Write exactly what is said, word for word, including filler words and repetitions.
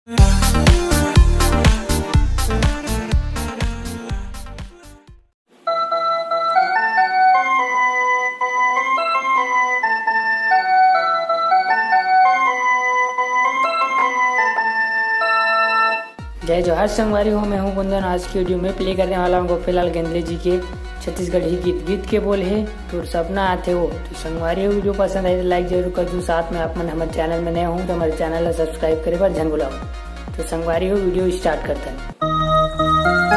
जय जोहार संगवारी हो, मैं हूं कुंदन। आज की वीडियो में प्ले करने वाला हूं गोपीलाल गेंदले जी के छत्तीसगढ़ी गीत। गीत के बोल हे तोर सपना आथे वो। तो संगवारी हो, वीडियो पसंद आए तो लाइक जरूर कर दू। साथ में आप मन हमर चैनल में नए हो तो हमर चैनल ला सब्सक्राइब करे बर झन भुलाओ। तो संगवारी हो, वीडियो स्टार्ट करथन।